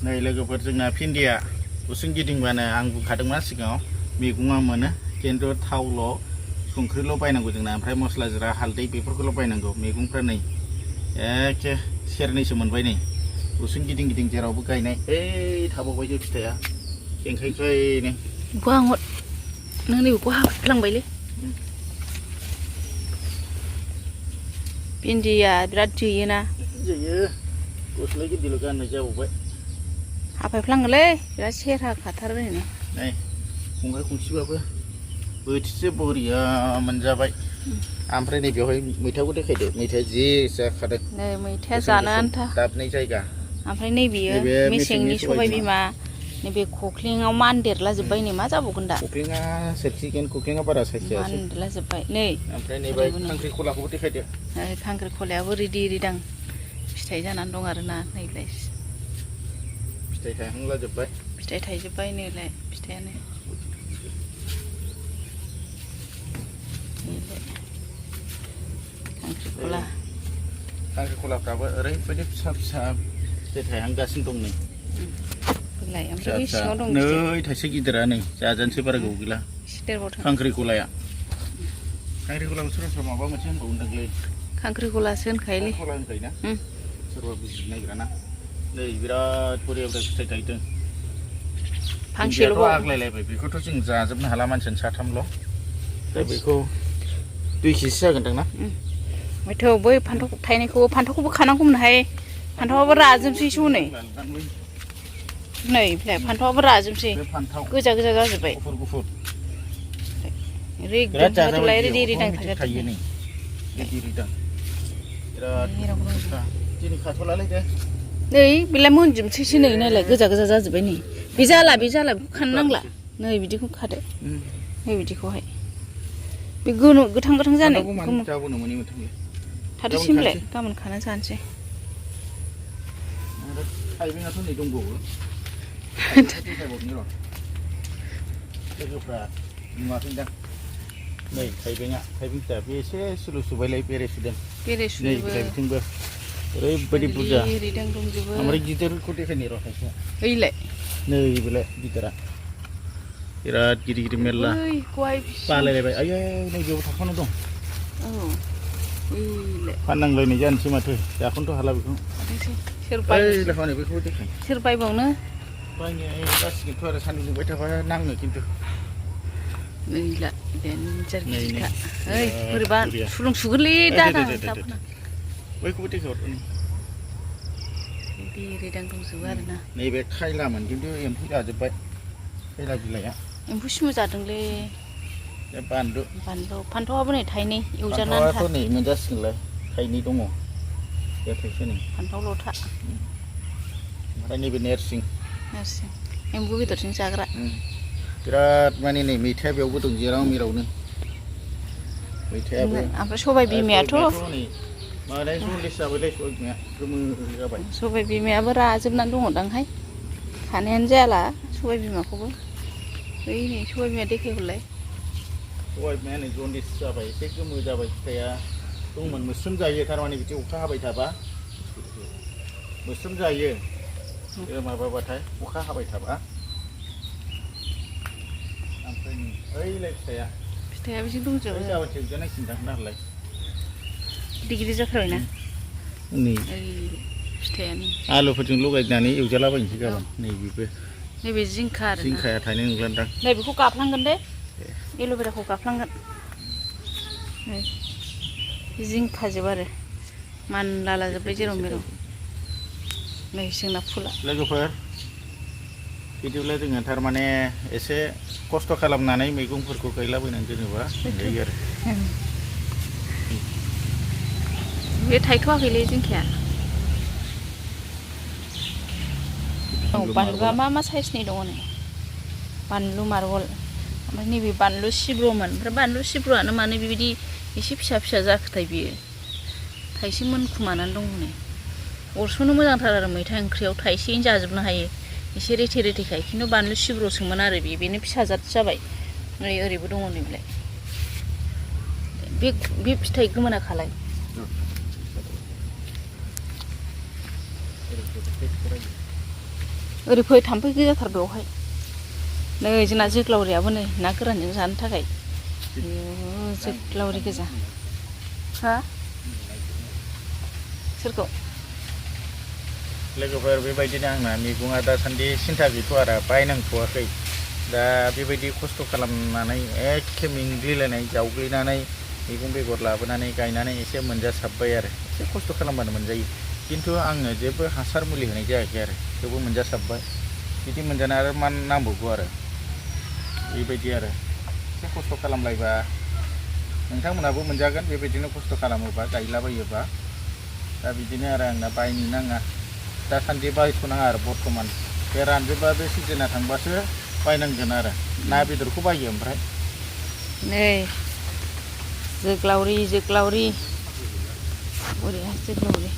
नै लोगोफोर जोंना भिन्दिया उसुं गिदिंबानो आं बुंखादोंमोन सिगाङाव मैगङा मोनो खिन्थु थावल' संख्रिल' बायनांगौ जोंना ओमफ्राय मस्ला जिरा हालदै बेफोरखौल' बायनांगौ मैगंफ्रा नै एखे सेरनैसो मोनबाय नै उसुं गिदिं गिदिं जेरावबो गायनाय ओइ थाबावबायसो फिथाइया खेंखायखायनो बेखौ आं नों नैबेखौ हाफ्लांबायलै भिन्दिया बिराद जोयोना जोयो गस्ला गिदिरल' गाननाय जाबावबाय हाफायफ्लाङोलै बिराद सेहेरा खाथारो नै नै फंबाय खंसेबाबो बोथिसे बरिया मोनजाबाय ओमफ्राय नै बेवहाय मैथाखौ देखायदो मैथाया जि जाखादों नै मैथाया जानो आन्था दाबनै जायगा ओमफ्राय नैबेयो मेसेंनि सबाय बिमा नैबे खख्लिङाव मानदेरला जोब्बाय नै मा जाबावगोन दा खख्लिङा सोरखिगोन खख्लिङा बारा साइज जायासै मानदेरला जोब्बाय नै ओमफ्राय नैबे खांख्रिखलाखौबो देखायदो खांख्रिखलायाबो रिदि रिदां फिथाइ जानानै दं आरोना नैलाय फिथाइ थायहांला जोब्बाय फिथाइ थायजोब्बाय नैलाय फिथाइयानो खांख्रिखला खांख्रिखलाफ्राबो ओरैबायदि फिसा फिसा फिथाइ थायहांगासिनो दं नै ओमफ्राय बे सिङाव दं नै थाइसे गिदिरा नै जाजानोसै बारा गोबाव गैला खांख्रिखलाया खांख्रिखलाखौ सोरबा सोरबा माबा मोनसे होनबावोदांलै खांख्रिखलासो होनखायोलै खांख्रिखला होनखायोना सोरबा बुजिनो नागिरा ना नै बिराद बुरिया बुरिया फिथाइ थायदों फांसेल'बो आग्लायलायबाय बेखौथ' जों जाजोबनो हाला मानसियानो साथामल' दा बेखौ 2 केजि जागोनदां ना माथो बै फान्थाव फान्थावखौबो खानांगौमोनहाय फान्थावाबो राजोबसैसो हनै नै फान्थावाबो राजोबसै गोजा गोजा जाजोब्बाय गुफुर रेगदोंलाय रेदि रिदां थायो नै रेदि रिदां बिराद दिनै खाथ'लालै दे नै बेलाय मोनजोबसैसो नै नायलाय गोजा गोजा जाजोब्बाय नै बे जाला बेखौ खानो नांला नै बिदिखौ खादो नै बिदिखौहाय बे गोथां गोथां जानाय थादोसिमलाय गाबोन खाना जानोसै थाइबेंआथ' नै दंबावो लोगोफ्रा नुवाखैदां नै थाइबें फिसा बे एसे सुलु सुबायलाय बेरे सुदों नै बिथिंबो ओरैबायदि बुरजा ओमफ्राय गिदिरखौ देखायनि र' खायसे ओइलाय नै बेलाय गिदिरा बिराद गिदिर गिदिर मेरला बालायलायबाय आयै नै बेयाव थाखानो दं फाननांलायनाय जानोसै माथो जाखौनोथ' हाला बेखौ सोर बायबावनो बायनाया जासिगोनथ' आरो सान्दुं दुंबाय थाबा नाङो खिन्थु गैला देन्जार गिदिरखा ओइ बोरैबा सुलुं सुगोनलै दादा बैखौबो देखायहरदो रेदां दंजोबो आरोना नैबे खायलामोन खिन्थु एम्फौ जाजोब्बाय खायला बिलाइआ एम्फौ सिमु जादोंलै बानलु फान्थावाबो नै थाइनै एवजानानै फान्थावाथ' नै मोनजासिगोनलाय थाइनै दङ बे थाइसे नै फान्थाव लथा ओमफ्राय नैबे नोरसिं एम्बु बेदरजों जाग्रा बिराद माने नै मैथाया बेयावबो दं जेराव मेरावनो मैथायाबो ओमफ्राय सबाय बिमायाथ' माने जन्दिस जाबायलाय सबाय बिमाया गोमो जाबाय सबाय बिमायाबो राजोबनानै दङदांहाय खानायानो जायाला सबाय बिमाखौबो ओइ नै सबाय बिमाया देखायहरलाय सबाय बिमाया नै जन्दिस जाबाय एसे गोमो जाबाय फिथाइया दंमोन मोस्रोम जायो थारमाने बिदि अखा हाबाय थाबा मोस्रोम जायो माबाबाथाय अखा हाबाय थाबा ओमफ्राय ओइलाय फिथाइया बिदिनो दंजोबो जाबाय जोबजानायसिनदां नालाय गिदिर गिदिर जाथारबायना नै फिथाइयानो आलुफोरजों लगायनानै एवजालाबायनोसै गाबोन नैबेबो नैबे जिंखाया थायनाय नंलादां नैबेखौ गाफ्लांगोन दे एल'भेराखौ गाफ्लांगोन जिंखाजोब आरो मानलाला जोब्बाय जेराव मेराव नै जोंना फुला लोगोफोर बिदिब्ला जोङो थारमाने एसे खस्थ' खालामनानै मैगंफोरखौ गायलाबायनानै दोनोबा जायो आरो बे थायथ'वाखैलै जिंखाया बानलुआ मा साइसनि दङ नै बानलु मार्बल ओमफ्राय नैबे बानलु सिब्र'मोन ओमफ्राय बानलु सिब्र'आनो मानो बेबायदि एसे फिसा फिसा जाखोथाय बियो थाइसे मोनखुमानानै दं हनै अरस'नो मोजांथार आरो मैथा ओंख्रियाव थाइसेयैनो जाजोबनो हायो एसे रेथे रेथेखाय खिन्थु बानलु सिब्र'सोमोन आरो बेनो फिसा जाद जाबाय नै ओरैबो दङ नैलाय बे फिथाइ गोमोना खालाय ओरै फै थाम्फै गोजाथार बेवहाय नै जोंना जोग्लावरियाबो नै ना गोरानजों जानो थाखाय जोग्लावरि गोजा हा सोरखौ लोगोफोर बेबायदिनो आंना मैगङा दासान्दि सिन्था गैथ'आ आरो बायनांथ'वाखै दा बेबायदि खस्थ' खालामनानै एखे मिंग्लिलायनाय जावग्लिनानै मैगं बेगर लाबोनानै गायनानै एसे मोनजासाबबाय आरो एसे खस्थ' खालामबानो मोनजायो खिन्थु आङो जेबो हासार मुलि होनाय जायाखै आरो थेवबो मोनजासाबबाय बिदि मोनजानो आरो मा नांबावगौ आरो बेबायदि आरो एसे खस्थ' खालामलायबा नोंथांमोनहाबो मोनजागोन बेबायदिनो खस्थ' खालामोबा गायलाबायोबा दा बिदिनो आरो आंना बायनो नाङा दासान्दि बायथ'नाङा आरो बर्थमान बे रानजोबबा बे सिजोना थांबासो बायनांगोन आरो ना बेदरखौ बायो ओमफ्राय नै जोग्लावरि बरिया जोग्लावरि